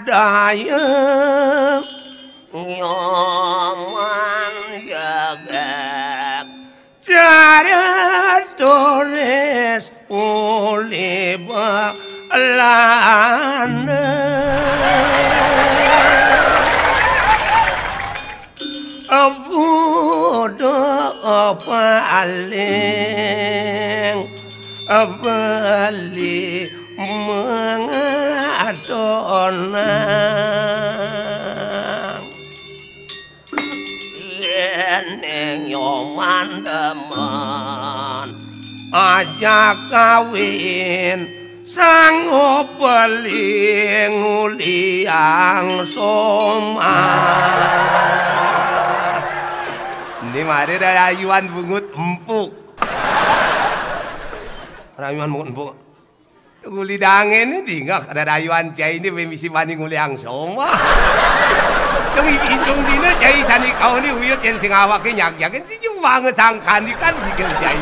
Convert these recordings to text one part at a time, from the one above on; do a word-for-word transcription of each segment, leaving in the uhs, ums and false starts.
Daya Nyoman Jagad, cara tulis uli balana. Budo paling beli mengatonang. Yene Nyoman demen ajak kawin, sanggup beli nguliang somah. Ini mari rayuan bungut empuk. Rayuan bungut empuk. Nguli dange ni dingeh rayuan cai ni misi bani nguliang somah. Demi pitung dina cai sani kau ni uyut yen sing awake nyag-nyagen. Jumah ngesangkanikan gigil jai.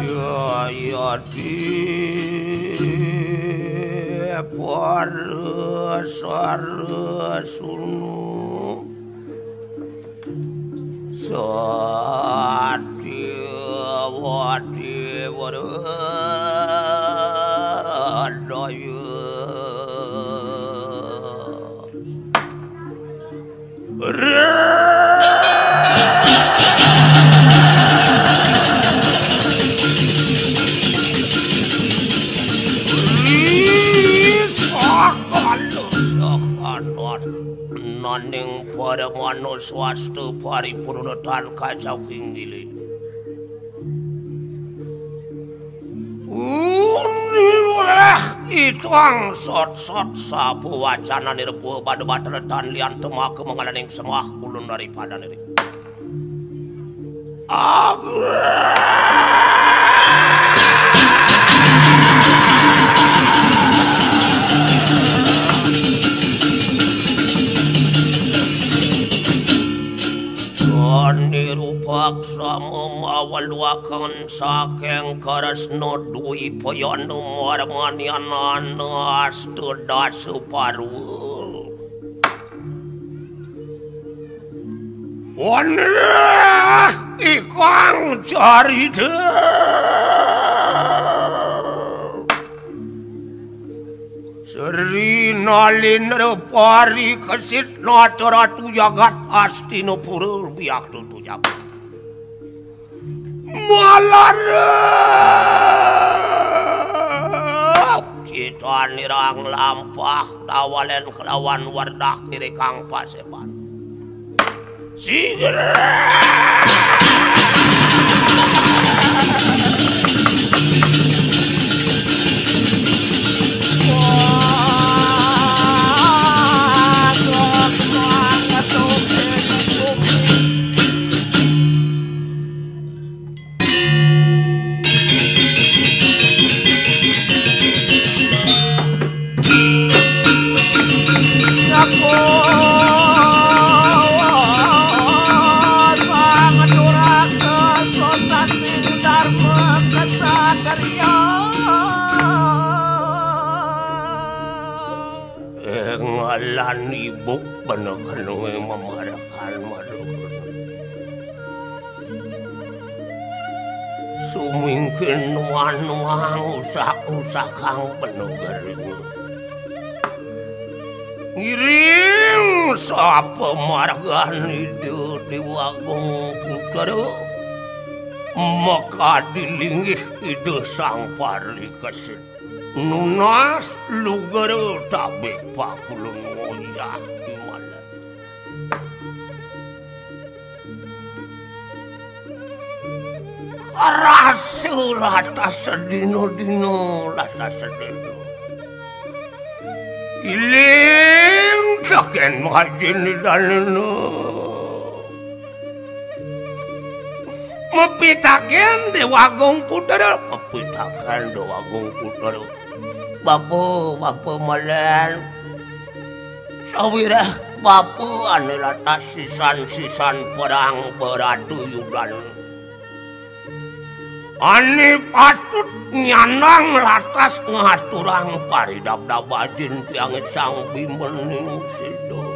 Yayati para sarasunu. Satyawati Waradaya. Naning paramanusa swastu paripurna tan kacau kinggili. Uniweh itang sot-sot sapu wacana nirpuh badu bater tan lian temaka mangalaning semah ulun daripada niri. Agwe. Kanirupaksama maweluaken saking Kresna Dwipayana Marmanyanana Astadasa Parwa. Waneh ikang carita. Sri Nalindra Parikesit Nata Ratu Jagat Astinapura biak tutu jagat. Malara citanirang lampah tawalen kelawan werdah kirikang paseban. Sigra. Eh, ngalan ibuk bener kenue memarakan madukun. Sumingkin nuan-nuan usak-usakang bener gering. Ngiring sapamargan Ida Dewagung Putra makadi linggih Ida Sang Parikesit. Nunas lugra tabih pakulun ngoyah di malam. Rasa latah sedina-dina, latah sedina. Iling tekén majin danena. Mapitaken Dewagung Putra, mapitaken Dewagung Putra. Bapa, bapa malen. Sawiréh bapa ané latah sisan-sisan perang beratu yudan. Ané patut nyandang latah ngaturang paridabdab ajin tiangé Sang Bimani sida.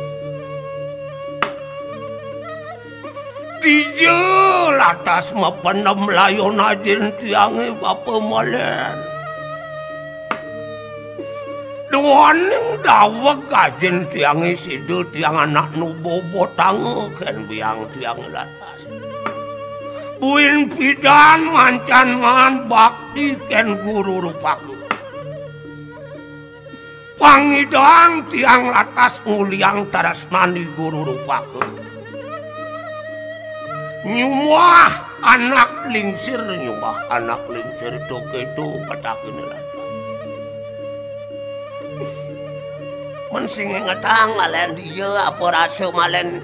Dija latah mapendem layon ajin tiangé bapa malen. Duaning daweg ajin tiangé sida tiang anak nu bobotanga kén biang tiangé latah. Buin pidan mancan maan bakti kén Guru Rupaka. Pangidang tiang latah nguliang tresnan I Guru Rupaka. Nyumbah anak lingsir, nyumbah anak lingsir to kéto patakéné latah. Men sing ingetang malén dia apa rasa malén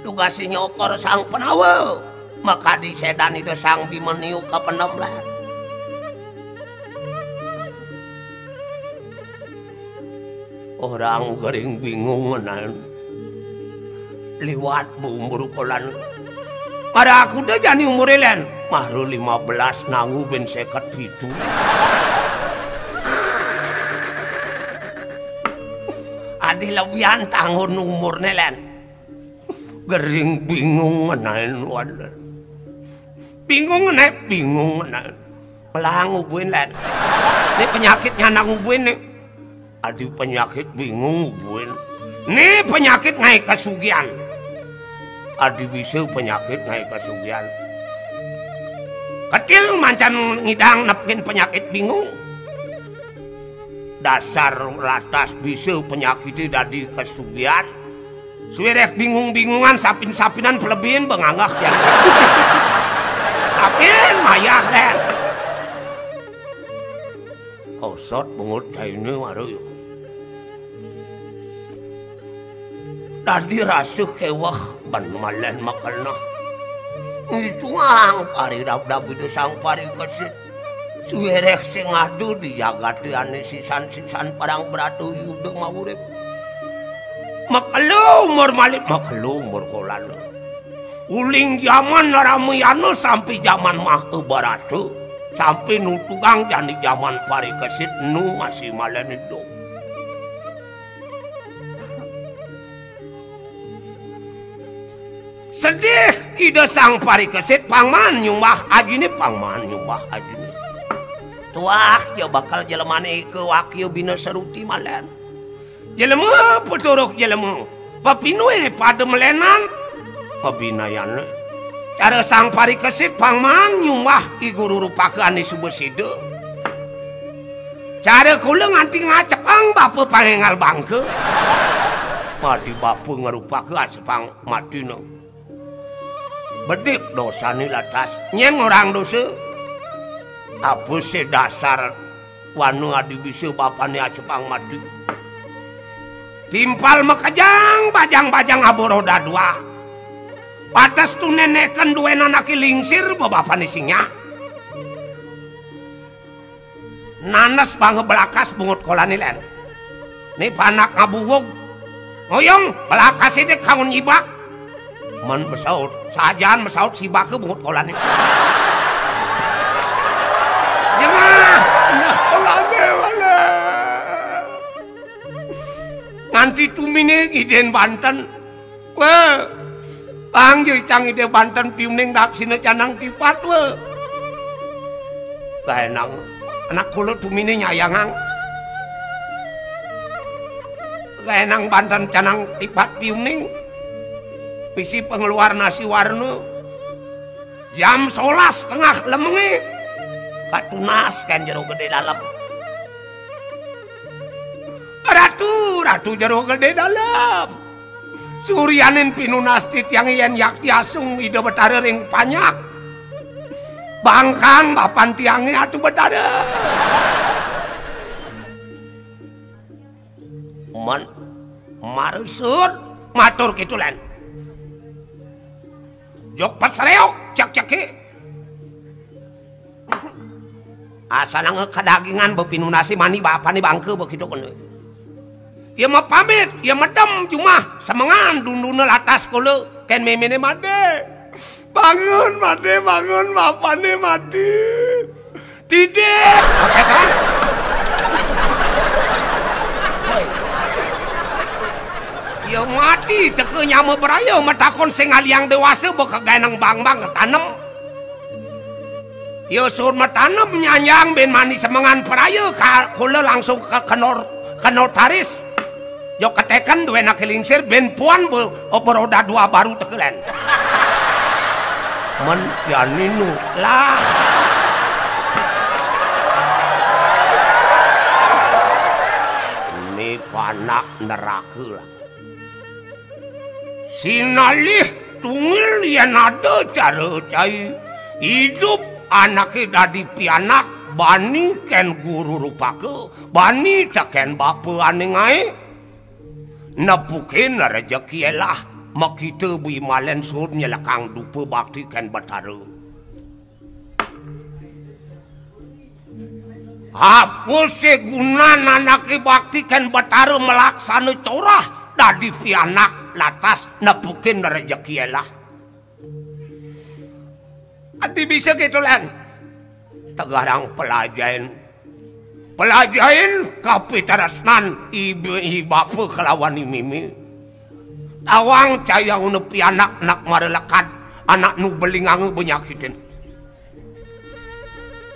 tugasé nyokor Sang Pandawa. Makadi sédan Ida Sang Bimani kapendem lén. Orang gering bingung ngenan. Liwat bu umur kolan. Mara aku da jani umuré lén. Mara lima belas nanggu bin seket pitu. Adi lebihan tahun umurné lén. Gering bingung ngenain waler. Bingung ngenain, bingung ngenain. Melang ubuin lén. Ini penyakitnya nang ubuin nih. Adi penyakit bingung ubuin. Ini penyakit ngaé kasugihan. Adi bisa penyakit ngaé kasugihan. Kecil mancan ngidang nepukin penyakit bingung. Dasar latah bisa penyakité dadi kasugihan. Suwireh bingung-bingungan, sapin-sapinan pelebihin benganggah ya. Sapin mayah deh. Kosot bungut cainé waru. Dadi rasa kéweh ben malén makeneh. Ituang paridabdab Ida Sang Parikesit. Suwireh sing ada di jagaté ané sisan-sisan parang brata yuda maurip. Makelo umur malih, makelo umur kolana. Uling jaman Ramayana sampai jaman Mahabharata, sampai nutugang jani jaman Parikesit nu masih malén idup. Sedih Ida Sang Parikesit pangman nyumbah ajiné, pangman nyumbah ajiné. Tuah, ya bakal jelemané ké wakia bina saruti malén. Jelema peturuk jelema. Pepinué pada melénan. Pabinayané. Cara sang parikesit pangmaan nyumbah I Guru Rupaka ané suba sida. Cara kula nganti ngacepang bapa pangénggal bangka. Madi bapa ngrupaka acepang matina. Bedik dosané latas. Nyén ngorang dosa. Apa sé dasar wana adi bisa bapané acepang mati? Timpal makejang, bajang-bajang aboro dadua. Pates tu nénéken duén anaké lingsir bebapané sinyak. Nanes banga belakas bungut kolané lén. Né panak ngabuwug. Ngoyong, belakasé dé kangun nyibak. Men besaut, sajaan besaut sibaka bungut kolané. Jemah. Nganti tuminé ngidén banten. Wé, pang ja cang idé banten piuning daksina canang tipat, wé. Gaénang anak kula tuminé nyayangang. Gaénang banten canang tipat piuning. Misi pangeluar nasi warna. Jam solas tengah lemengé. Katunas kén Jero Gedé Dalem. Ratu, Ratu Jero Gedé Dalem. Suryanin pinunas titiang yén yakti asung Ida Betara ring panyak. Bangkang bapan tiangé Atu Betara. Men maresut matur kitu lén. Jog pasréok cek-ceki. Asananga kadagingan bepinunasi mani bapané bangka bekitu kéné. Ya mapamit, ya medem jumah semengan dunduna latas kula kén méméné mati. Bangun mati, bangun bapané mati. Tidih. Oké, kan? Woi. Ya mati teka nyama braya matakon sing aliang déwasa beka gaénang bangbang ketanem. Ya suud matanem nyanjang bin mani semengan praya ka, kula langsung ka, ka nor-, ka notaris. Jog keteken duén anaké lingsir bin puan be, beroda dua baru teka lén. Men jani nu lah. Né panak neraka lah. Sinalih tunggil yén ada cara cai idup anaké dadi pianak bani kén Guru Rupaka, bani tekén bapa ané ngaé. Nepukin rejeki élah makita bui malén suud nyelekang dupa bakti kén Betara. Apa sé gunan anaké bakti kén Betara malaksana corah dadi pianak latas nepukin rejeki élah? Adi bisa kéto lén. Tegarang pelajain. Pelajain kapitresnan ibu, i bapa kalawan i mémé. Tawang cai anguna pianak anak mara lekad, anak nu belinganga benyakitin.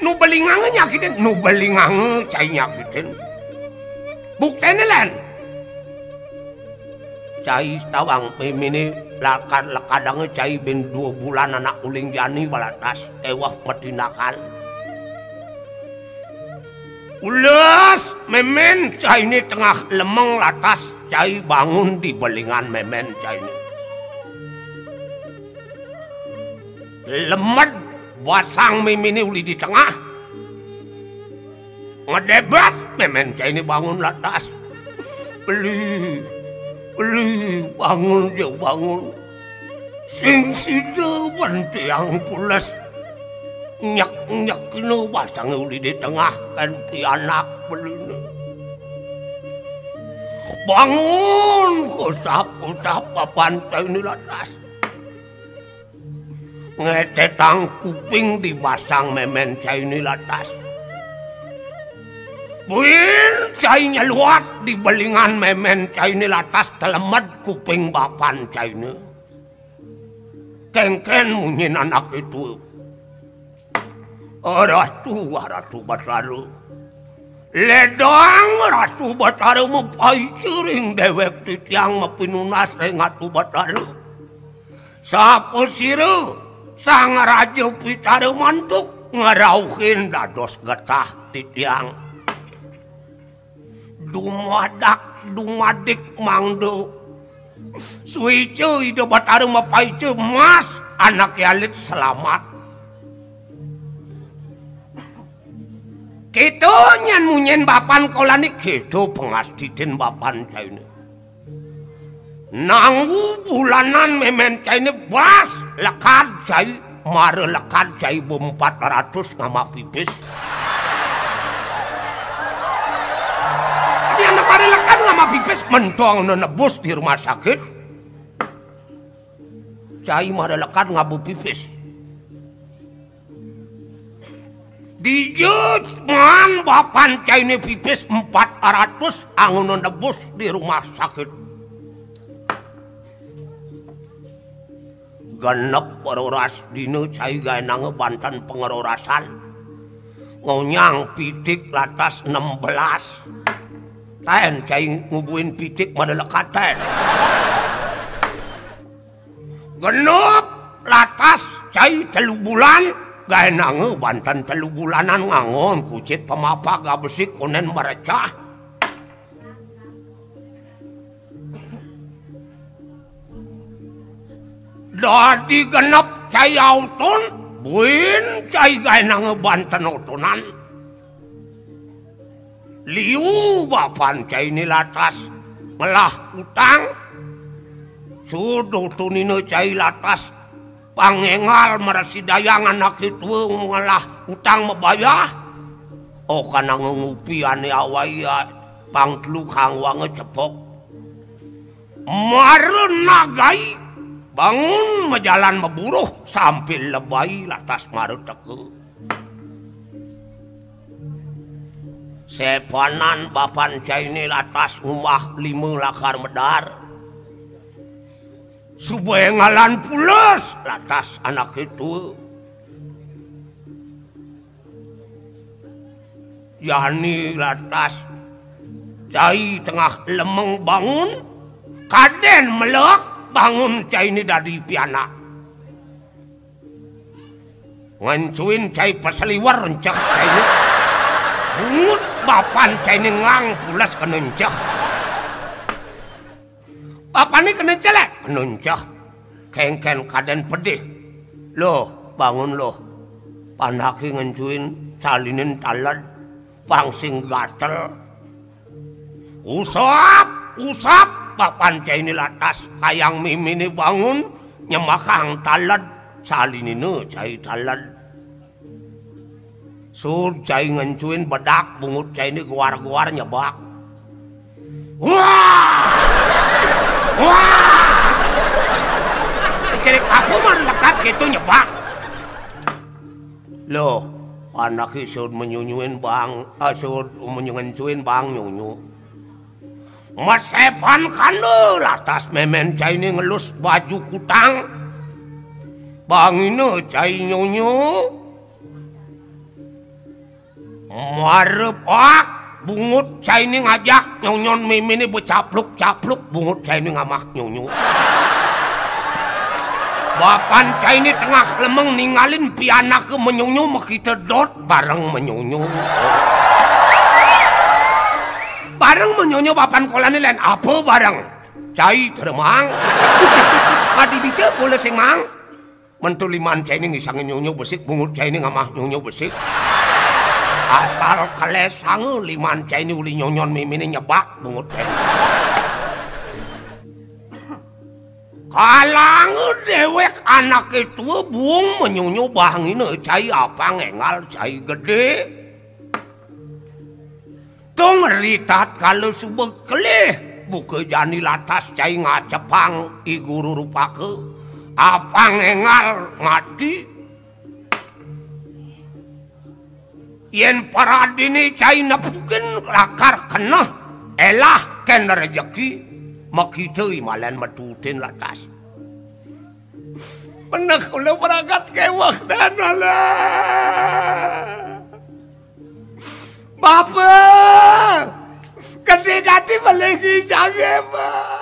Nu belinganga nyakitin, nu belinganga cai nyakitin. Bukténé lén. Cai tawang méméné lakad-lekadanga cai bin dua bulan anak uling jani balatas éwah matindakan. Ules mémén cainé tengah lemeng latas cai bangun di belingan mémén cainé. Lemed basang méméné uli di tengah. Ngedebet mémén cainé bangun latas. Beli, beli, bangun ja bangun. Sing sida ban tiang pules. Nyek-nyekna basangé uli di tengah kén pianak beliné. Bangun, kosap-kosap bapan cainé latas. Ngetetang kuping di basang mémén cainé latas. Buin cai nyeluat di belingan mémén cainé latas telemed kuping bapan cainé. Kéngkén munyin anaké tua. Ratu, Ratu Batara. Ledang Ratu Batara mapaica ring déwék titiang mapinunas ring Ratu Batara. Sapasira Sang Raja Pitara mantuk ngrauhin dados getah titiang. Dumadak dumadik mangda suéca Ida Batara mapaica mas anaké alit selamat. Kéto nyén munyin bapan kolané, kéto pangastitin bapan cainé. Nanggu bulanan mémén cainé bas lekad cai, mara lekad cai ba empat ratus ngamah pipis. Yén mara lekad ngamah pipis, mentong nebus di rumah sakit. Cai mara lekad ngaba pipis. Dija maan bapan cainé pipis empat ratus anggona nebus di rumah sakit. Genep roras dina cai gaénanga banten pangrorasan. Ngonyang pitik latas enam belas. Tén cai ngubuhin pitik mara lekad tén. Genep latas cai telu bulan, gaénanga banten telu bulanan nganggon kucit pamapag abesik kondén merecah. Dadi genep cai auton, buin cai gaénanga banten otonan. Liu bapan cainé latas ngelah utang. Suud otonina cai latas pang énggal mrasidayang anaké tua ngelah utang mabayah. Okananga ngupi ané awai, pang telu kanggoanga cepok. Mara nagai bangun majalan maburuh sambil lebai latas mara teka. Sépanan bapan cainé latas ngumbah lima lakar medar. Suba énggalan pules latas anaké tua. Jani latas cai tengah lemeng bangun, kadén melek bangun cainé dadi pianak. Ngencuin cai pasaliwer enceh cainé. Bungut bapan cainé ngang pules kena enceh. Bapané kena enceh, lé, kena enceh. Kénkén kadén pedih. Luh, bangun, Luh. Panaké ngencuin, salinin taled, pang sing gatel. Usap, usap, bapan cainé latas, kayang miminé bangun, nyemakang taled, salinina cai taled. Suud cai ngencuin bedak, bungut cainé guar-guar nyebak. Wah! Wah! Celik apa mah lekat gitu nyebak. Loh, anaké suud menyunyuin bang, ah, suud menyengencuin bang nyunyu. Masepan kanda latas mémén cainé ngelus baju kutang. Bangina cai nyunyu. Marepak bungut cainé ngajak nyonyon méméné becapluk-capluk bungut cainé ngamah nyunyu. Bapan cainé tengah lemeng ningalin pianaké menyunyu makita dot bareng menyunyu. Bareng menyunyu bapan kolané lén apa bareng? Cai teremang. Adi bisa kula sing mang. Mentu liman cainé ngisangin nyunyu besik, bungut cainé ngamah nyunyu besik. Asal kelesanga liman cainé uli nyonyon méméné nyebak bungut cainé. Kalanga déwék anaké tua buung menyunyu bangina cai apang énggal cai gedé. Tung ritatkala suba kelih buka jani latas cai ngacepang I Guru Rupaka, apang énggal mati. Yén paradiné cai nepukin lakar keneh, élah kén rejeki, makita i malén metutin latas. Meneh kula berangkat keweh dan malah. Bapa, gedhe kati beli ki jange, Pak.